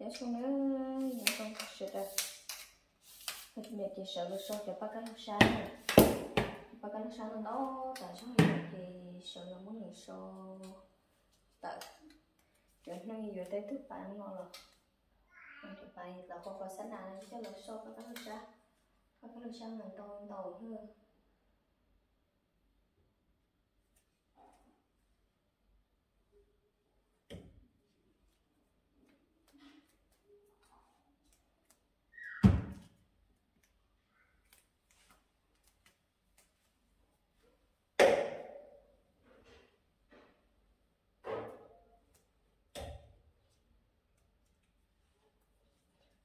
Cov tshoob na, nyob zoo sawv daws. Niam ces sawv los so cov paj kab laug sab na. Paj kab laug sab no ntau tas zog li ces sawv los muab nws so tawm. Cov neeg yuav tej tug pas no los, cov pas los qhov qhov sab nas coj los so paj kab laug sab. Paj kab laug sab mas ntau ntau lawm.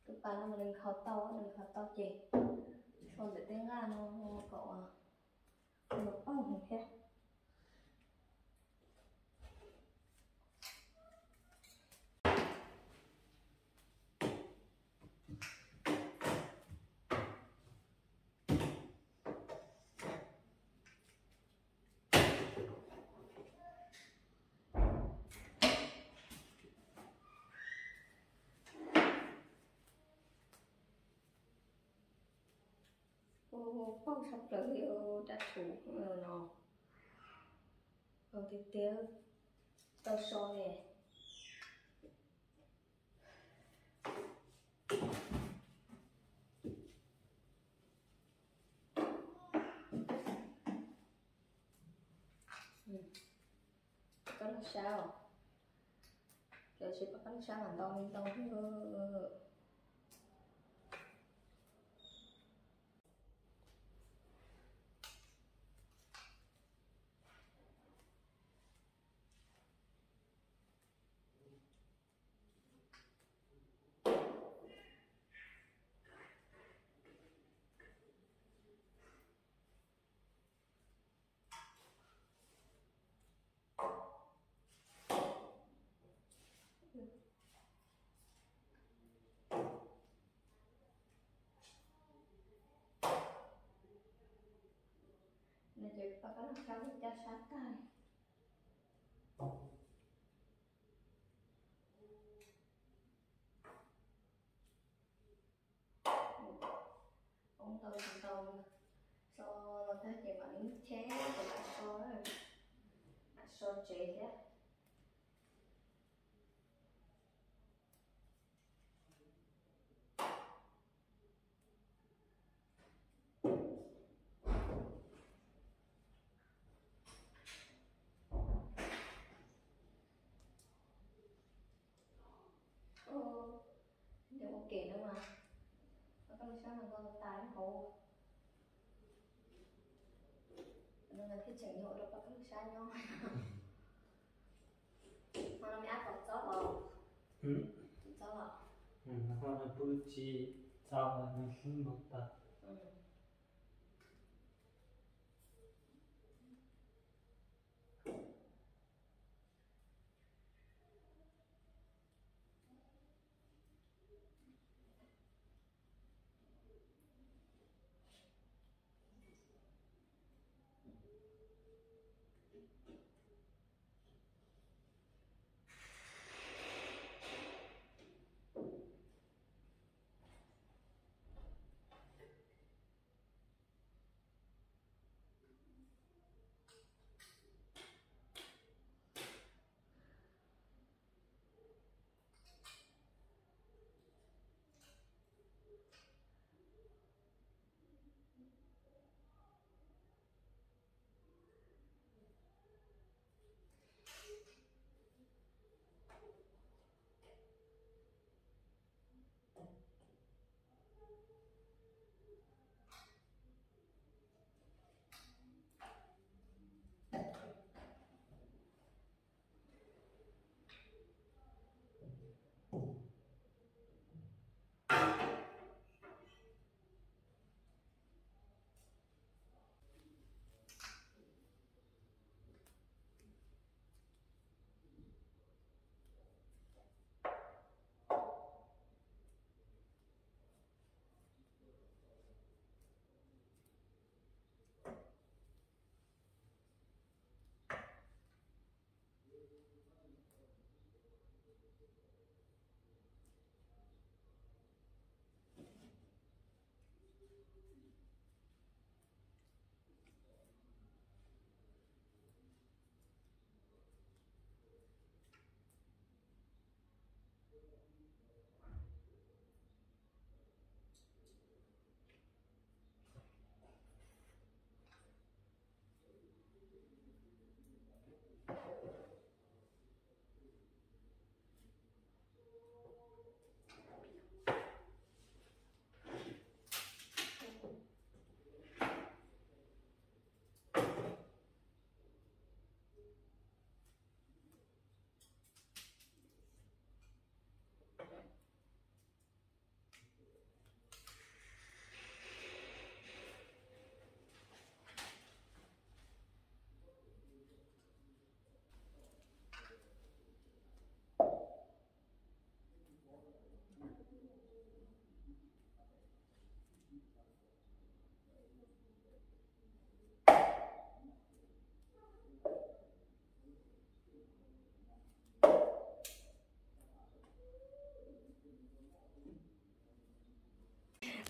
Tus pas no mas nws nkhaus tau, nws nkhaus tau ces so ntawm tej nqaj no kom los pauj thiab. Ua pauj tshaj plaws li rab txuv no. Tiag tiag, tau so ne. Paj kab laug sab os. Cov tsis paj kab laug sab mas ntau li ntau li. Nws ces paj kab laug sab caj sab tag. Ntau ntau, so los tag ces mam li cheb ces mam so, mam so tsev thiab. Ua ke no mas, paj kab laug sab no ntau tas hauv. No mas thiaj tseem yog rau paj kab laug sab nyob. Ho no me ab tom txob los, txob los, ho no pw tsis txaus nws hlub npaum tas.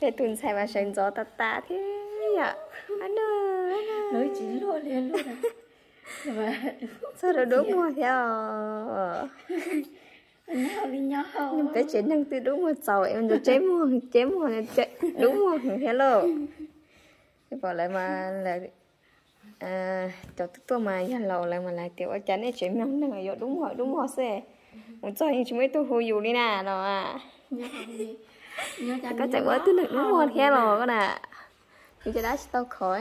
Peb tus ntxhais mas sawv ntxov tas tas thiab yom. Txog rau dub muag thiab os. Peb tsev neeg twb dub muag txaus, ntsuas tsev muag, tsev muag, dub muag heev thiab lauj. Pom lawv mas lawv, cov tuaj mas yog laus lawv mas lawv tias ua cas nej tsev neeg yuav dub muag dub muag xwb, mus txog yeej tsis muaj ib tug hu yus li na no. Koj tseem ua ib tug neeg dub muag thiab los koj na. Yus cov dab tsis tau khov.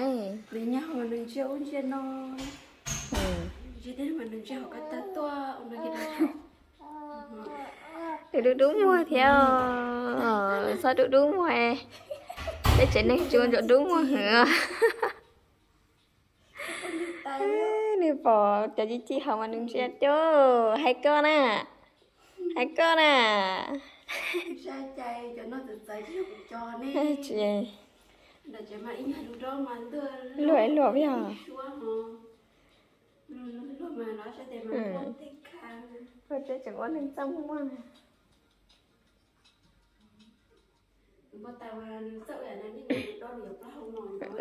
Nws dub dub muag thiab, txhob dub dub muag. Peb tsev neeg tsis ua ntsuas dub muag heev. Nws pom cov ci ci hauv mas nws ntsia cuag, hais koj na, hais koj na. Luag luag yog. Tseem ua neeg txaj muag.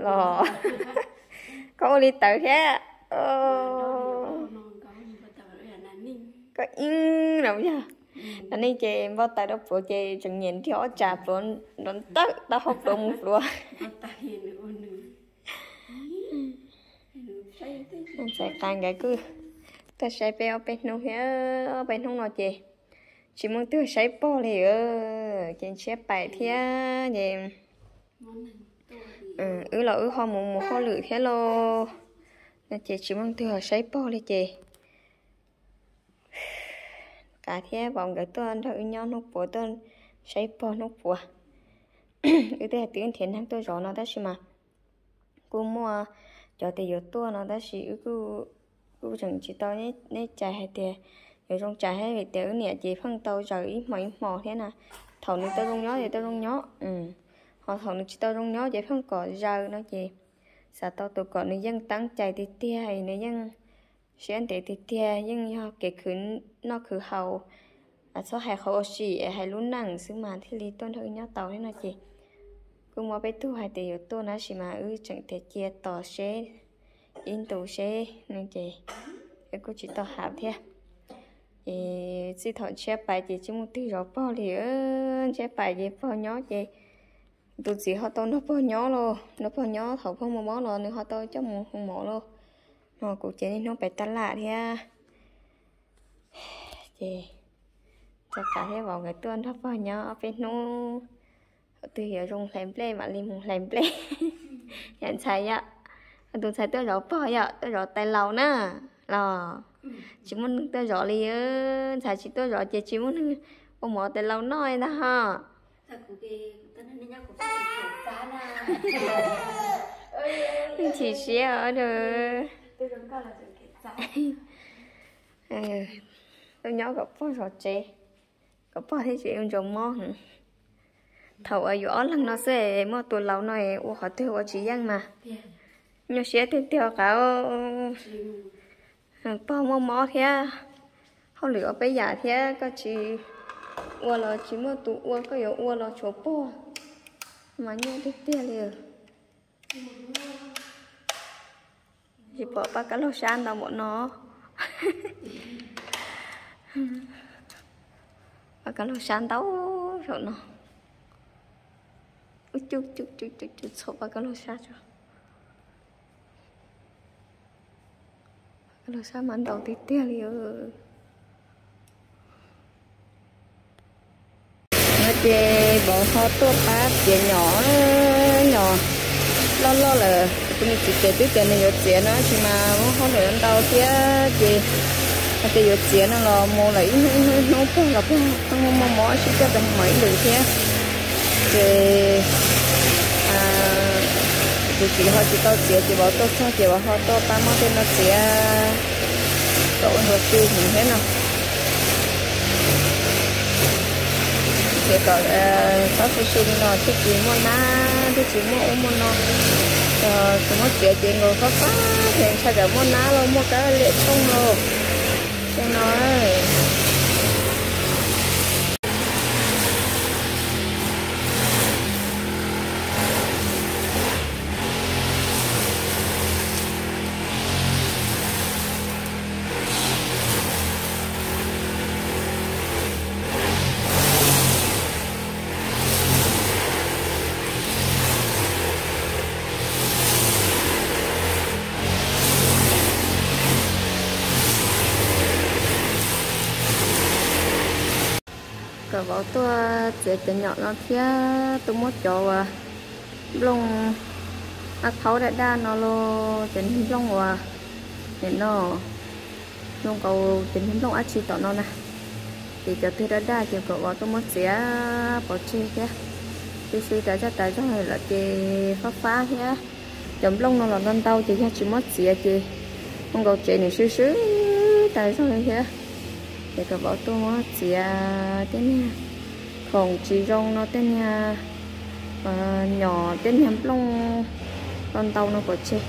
Los koj ua li tawv thiab. Koj ib los yog, no nej ces npau taws rau pluav ces tseem nyiam nrhiav ob tsam pluav nrov ntawm taub hau pluav mus pluav. Ntxhais qas nkawd kuj tuaj saib peb ob peb hnub thiab, ob peb hnub no ces tsis muaj twg saib pog li, ces ntshiab pais thiab ces wb los wb ho mus mus hauj lwm thiab lauj, no ces tsis muaj twg saib pog li ces qas thiab vauv nkawd tuaj nrog wb nyob hnub puav, tuaj saib pog hnub puav. Wb twb hais tias wb nrhiav neeg tuaj zov no tab sis mas kuj muaj cov tias yuav tuaj no tab sis wb kuj tseem tsis tau neb cai hais tias yuav zoo tsa thiab vim tias wb niam ces pheej tau zaws ib hmo ib hmo thiab na. Thaum nws tau zoo nyob ces tau zoo nyob, ho thaum nws tsis tau zoo nyob ces pheej kom zaws no ces xav tau tus kom nws yeej teeb cai tiag tiag, nws yeej siab ntev tiag tiag, yeej yog kev khwv noj khwv haus, txhob hais qhov ua si es hais lub neej xwb mas thiaj li tuaj nrog wb nyob tau thiab no ces kuj muaj peb tug hais tias yuav tuaj tab sis mas wb tseem tias cia tos seb ib ntus seb no ces wb kuj tsis tau hais thiab. Ces txij thaum ntshiab pais ces tsis muaj twg zov pog li, ntshiab pais ces pog nyob ces tus txiv ho tau nrog pog nyob lauj, nrog pog nyob thaum pog muaj mob los nws ho tau coj mus hu mov lauj. No kuv ces niaj hnub pem tab lam thiab. Ces txog qas thiab vauv nkawd tuaj nrog pog nyob peb hnub, thaum twg yuav zoo hlais nplej mam li mus hlais nplej. Yam ntxhais yom, tus ntxhais tuaj zov pog yom, tuaj zov tais laus na los tsis muaj neeg tuaj zov li, ntxhais tsis tuaj zov ces tsis muaj neeg ua mov tais laus noj li ntag ho. Chim siab. Tuaj nyob kom pog zov tsev, kom pog thiaj tsis ua ntsuas mob. Thaum uas yus ob leeg no xwb muaj tus laus no ua qhov twg ua tsis yeej mas nyuaj siab tiag tiag qab. Pog muaj mob thiab, hauj lwm ua peb yam thiab koj tsis ua los tsis muaj tus ua, koj yuav ua los tshuav pog mas nyuaj tiag tiag li. Tsis pom paj kab laug sab ntau npaum no. Paj kab laug sab ntau zaum no. Ub, cug cug cug cug txhom paj kab laug sab tso. Paj kab laug sab mas ntau tiag tiag li. No ces vauv ho tuaj pab txiav nyom, nyom loj loj lawm. Kuv tus me txiv tsev twb tias nws yuav txiav no tab sis mas muaj hauj lwm ntau thiab ces hais tias yuav txiav no los mus lawm ib hnub ib hnub ib hnub pog los pog muaj muaj mob sib coj pes mom ib lwm thiab. Ces tus txiv ho tsis tau txiav ces vauv tuaj txog ces vauv ho tuaj pab muab tej no txiav kom ua ntsuas su heev thiab no. Txiav kom txhob su su li no thiaj tsis muaj nab thiaj tsis muaj ub muaj no. Tsis muab txiav ces nkaus fab fab ces ntshai tsam muaj nab los muaj kab liam thooj los. Ces no Vauv tuaj txiav cov nyom no thiab tuaj muab cov uas nplooj ab thaub daj daj no los, cov niag nplooj uas nim no zoo nkaus cov niag nplooj ab tsi tom no na. Ces cov twg daj daj ces kom vauv tuaj muab txiav pov tseg thiab. Xwb xwb tas zaj tas zog lawm ces fab fab thiab. Cov nplooj no los ntau ntau ces yog tsis muab txiav ces zoo nkaus tsev nws swb swb tas zog li thiab. Ces kom vauv tuaj muab txiav tej niag khoom tsis zoo no, tej niag nyom, tej niag nplooj ntau ntau no pov tseg.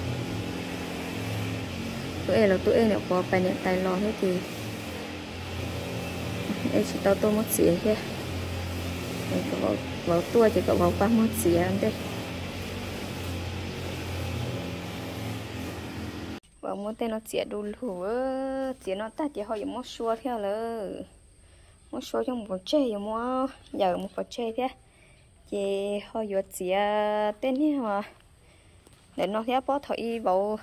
Tub Ej los Tub Ej niam quav pais niam tais los thiab ces Ej tsis tau tuaj muab txiav thiab. Vauv tuaj ces kom vauv pab muab txiav ntej. Vauv muab tej no txiav du lug, txiav no tag ces ho yuav muab sua thiab lawm. Muab sua coj mus pov tseg, yuav muab yawm mus pov tseg thiab. Ces ho yuav txiav tej niag ntawm no thiab, pob thaum ub vauv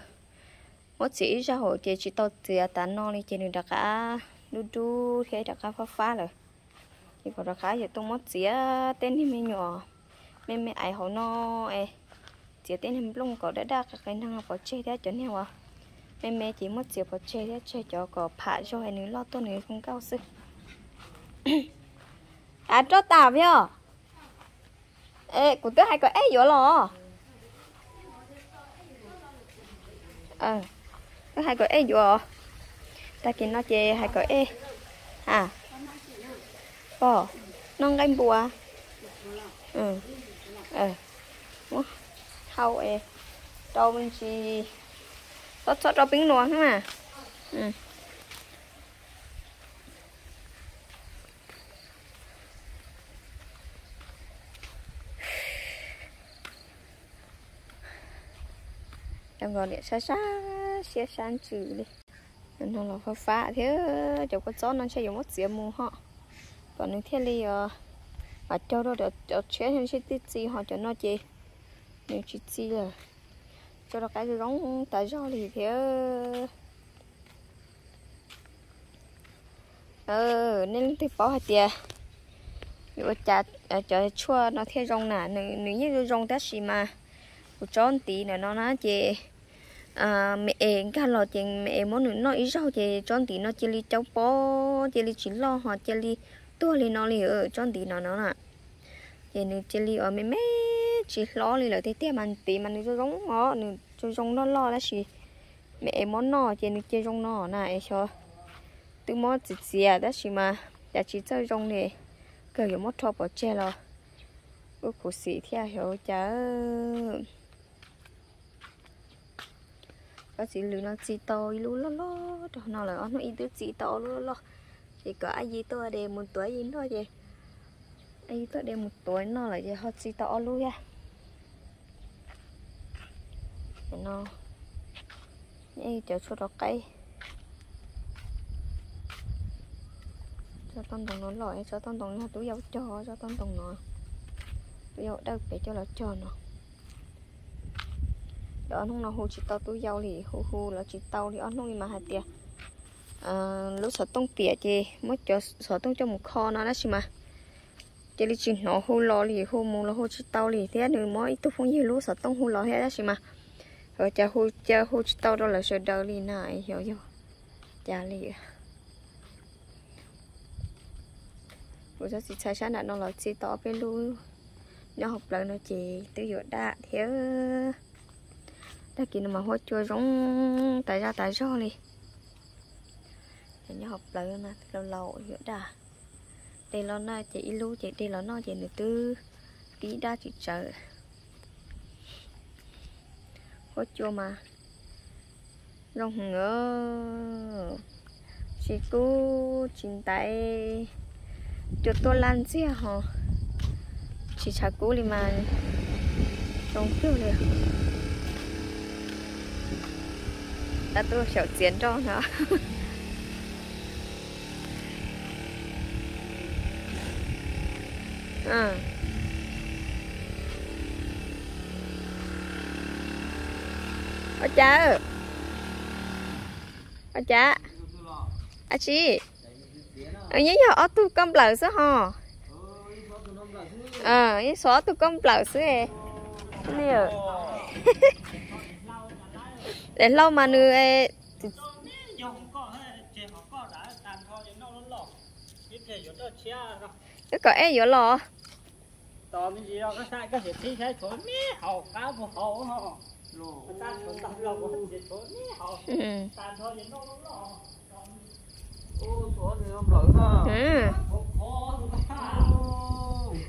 muab txiav ib zaug ces tsis tau txiav tas no li ces nws rov qab dub dub thiab rov qab fab fab lawm. Ces kom rov qab yuav tuaj muab txiav tej niag me nyuam me me aiv hauv no, txiav tej niag nplooj kom daj daj qe qe neeg pov tseg thiab, cov niag uas me me ces muab txiav pov tseg thiab, tseg cov kom pham zog nws loj tuaj nws zoo nkauj xwb. Av roj tas yog. Kuv twb hais kom Ej yuav los. Twb hais kom Ej yuav. Tag kis no ces hais kom Ej, a, pom noj nqaij npua. Muab hau es rau me ntsis, txhob txhob rau peeb nua xwb mas. Zoo nkaus niam sab sab siab sab ntsws li. No los fab fab thiab, cov kua txob no ntshe yuav muab txiav mus ho, kom nws thiaj li, a, cog rau cov tshiab ntshe thiaj txi, ho cov no ces nws tsis txi lawm. Tso rau qab zoo tas zog li thiab. Nej leej twg paub hais tias yuav ua cas cov tshuaj no thiaj zoo na, nws yeej zoo zoo tab sis mas kuv tsob ntiv ntawm no na ces me es nkag los ces me es muab nws noj ib zaug ces tsob ntiv no cia li caub pob, cia li tsis loj ho cia li tuag li no li. Tsob ntiv no no na, ces nws cia li ua me me tsis hlob li lawm tiag tiag, mas ntiv mas nws zoo zoo os, nws zoo zoo loj loj tab sis me es muab noj ces nws cia zoo no na es xyov twb muab txiav txiav tab sis mas cas tsis txawj zoo li. Kawg yuav muab rho pov tseg los kuj khuv xim thiab xyov cas. Tsob txiv lws no txi tau ib lub loj loj rau no lawm, ob hnub ib twb txi tau ob lub loj loj. Ces kom Ab Yis tuaj de mus tuav Ab Yis noj ces, Ab Yis tuaj de mus tuav noj lawm ces ho txi tau ob lub thiab. No, cov tshuaj rau qaib. Tsob toj ntoo no loj, tsob toj ntoo no twb yau cog, tsob toj ntoo no twb yau dawb pem coj los cog no. Cov ob hnub no hu tsis tau tub yau li, hu hu los tsis tau li ob hnub li mas hais tias lub xov tooj piam ces muab cov xov tooj coj mus kho no tab sis mas cia li tsis hnov hu los li, hu mus los hu tsis tau li thiab, nws muab ib tug phooj ywg lub xov tooj hu los thiab tab sis mas cas hu cas hu tsis tau rau lawv sawv daws li na, xyov yog cas li. Kuv txhob txi txhais sab nram no los txi tau ob peb lub, nyob hauv plawv no ces twb yuav daj thiab. Tag kis no mas huab cua zoo tas zaj tas zog li. Nyob hauv plawv no laus laus yuav daj. De los noj ces ib lub ces de los noj ces nws twb pib daj tsis tsawv. Huab cua mas zoo heev, tsis kub tsis ntaiv, cua tuaj laj ntxiag ho tsis tshav kub li mas zoo kawg li. Tab tuaj xyaum txiav nroj no. Ua cas? Ua cas? A tsi, yeej yog ob tug koj nplawm xwb ho. Yeej xuas ob tug koj nplawm xwb li. Daim hlau mas nws wb kom Ej yuav los.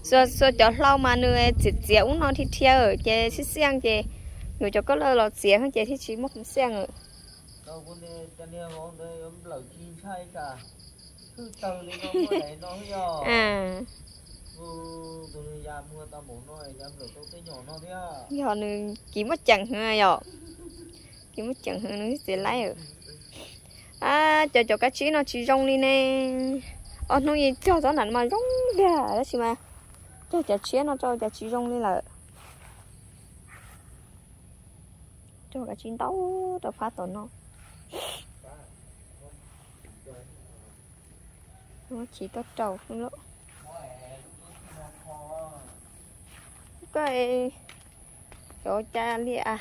Xuas cov hlau mas nws txiav txiav ub no thiab thiab ces xib xiaj ces yuav cov koj lawv los txiav ces thiaj tsis muaj xiaj. Yog nws kiv muaj ceem heev yom. Kiv muaj ceem heev nws txiav laib. Cov cov kab tsib no tsis zoo li ne. Ob hnub yeej cog txob nram mas zoo tiag tab sis mas cog cov tshiab no rau cas tsis zoo li lawm. Cog kab tsib ntau rau phab tom no. Chiv tuaj rau lawm. Koj cov cas li a?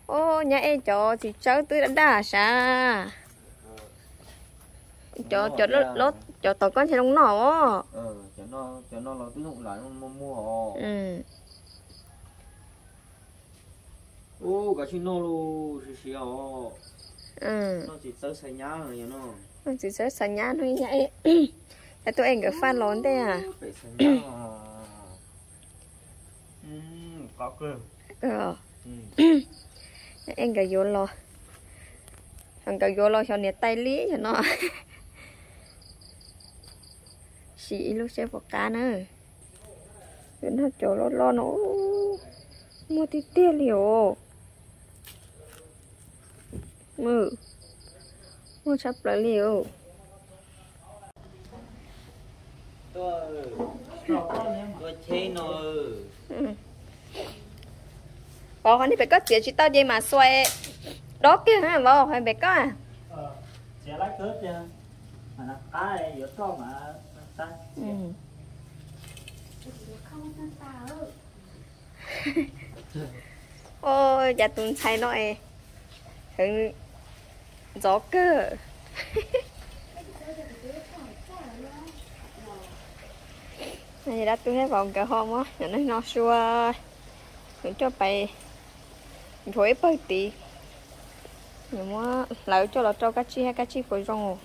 Ub, nyab Ej cov txiv tsawb twb daj daj sav. Cov, cov tom koj ntshe zoo noj os. Ub, koj tsis noj los siav siav os. Noj txiv tsawb xa nyab no. Noj txiv tsawb xa nyab no. Nyab Ej, tuaj Ej nkawd faj los ntej. Ej nkawd yuav los, nkawd yuav los xyov niam tais li xyov no. Sim ib lub seb puas qab na. Noj cov loj loj no muaj tiag tiag li os. Muaj tshaj plaws li os. Pov, qhov nej pem koj txiav tsis tau ces mam xuas dob kiag vauv, qhov pem koj. Ua cas tus ntxhais no es heev ntxov kawg. Dab tub thiab vauv nkawd ho muab cov neeg no sua, nws coj pais nthuav ib pawg tid. Nws muab hlawv coj los rau kab tsib, kab tsib puas zoo.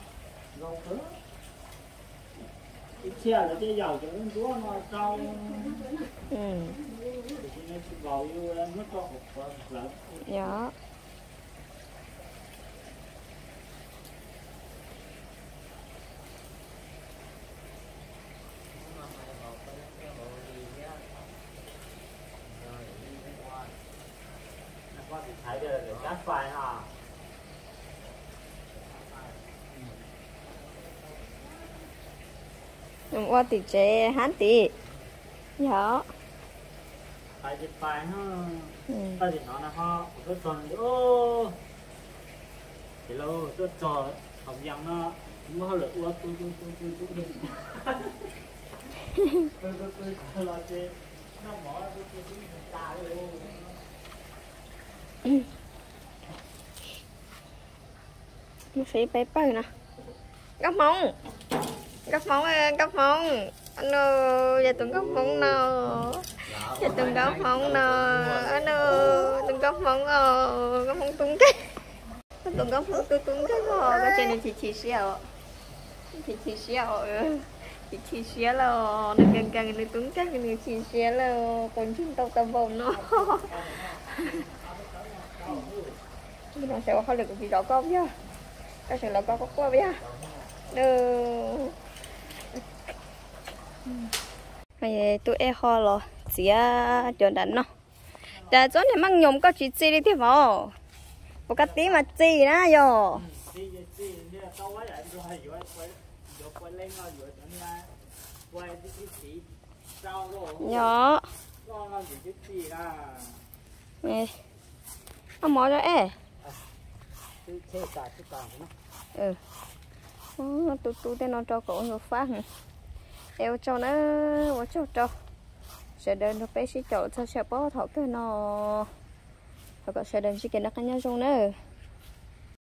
Ua tim tsev hab tim. Yog. Mus saib peb pawg no. Nkauj Hmoob, Nkauj Hmoob, Nkauj Hmoob. Ano, yog tus Nkauj Hmoob no, yog tus Nkauj Hmoob no. Ano, tus Nkauj Hmoob os, Nkauj Hmoob tub nkeeg. Tus Nkauj Hmoob tub tub nkeeg os, koj tsev nws chim chim siab os. Chim chim siab os, chim chim siab lawm, nws nkees nkees nws tub nkeeg nws chim siab lawm, quav ntsej ntau tau npaum no. Sawv ua hauj lwm kuv tsis zov koj yog, koj sawv los koj quaj quaj yog. Tub Ej ho los txiav cov nram no. Cas txob niag meej nyoos koj tsis txi li tiag vauv? Puas koj tib mas txi na yog? Yog. Koj mov rau Ej. Tu tu tej no rau kom ua ntxuav fab. Es ua tsaug na, ua tsaug rau Sawv daws nrog peb sib caum txog sij hawm puag thaum kawg no. Thov kom sawv daws ntsib kev noj qab nyob zoo nawb.